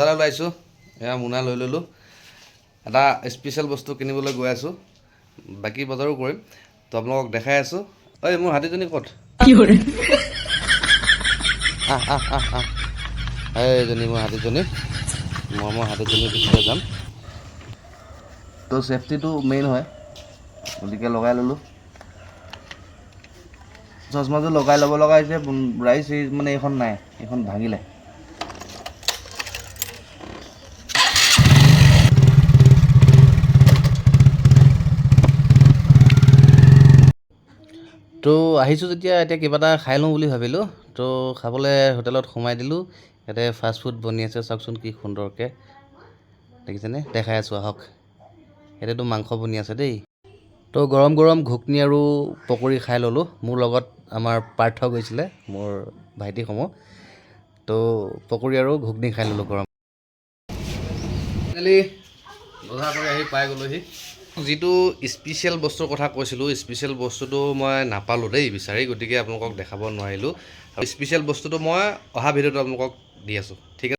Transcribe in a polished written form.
বজাৰলৈ ওলাইছোঁ। এয়া মোনা লৈ ল'লোঁ। এটা স্পেচিয়েল বস্তু কিনিবলৈ গৈ আছোঁ, বাকী বজাৰো কৰিম। তো আপোনালোকক দেখাই আছোঁ। ঐ, মোৰ হাতীজনী ক'ত? আহ আহ আহ আহ। এইজনী মোৰ হাতীজনী। মই হাতীজনী পিছতে যাম। তো ছেফটিটো মেইন হয়, গতিকে লগাই ল'লোঁ। চশমাযোৰ লগাই ল'ব লগা হৈছে ৰাইজ। এই মানে এইখন নাই, এইখন ভাঙিলে। তো আহিছোঁ যেতিয়া এতিয়া কিবা এটা খাই লওঁ বুলি ভাবিলোঁ। তো খাবলৈ হোটেলত সোমাই দিলোঁ। ইয়াতে ফাষ্ট ফুড বনি আছে, চাওকচোন কি সুন্দৰকৈ দেখিছেনে? দেখাই আছোঁ, আহক। ইয়াতেতো মাংস বনি আছে দেই। তো গৰম গৰম ঘুগনি আৰু পকৰি খাই ল'লোঁ। মোৰ লগত আমাৰ পাৰ্থ গৈছিলে, মোৰ ভাইটিসমূহ। তো পকৰি আৰু ঘুগনি খাই ল'লোঁ গৰম। ফাইনেলি বজাৰ কৰি আহি পাই গ'লোহি। যিটো স্পেচিয়েল বস্তুৰ কথা কৈছিলোঁ, স্পেচিয়েল বস্তুটো মই নাপালোঁ দেই বিচাৰি, গতিকে আপোনালোকক দেখাব নোৱাৰিলোঁ। আৰু স্পেচিয়েল বস্তুটো মই অহা ভিডিঅ'টো আপোনালোকক দি আছোঁ, ঠিক আছে।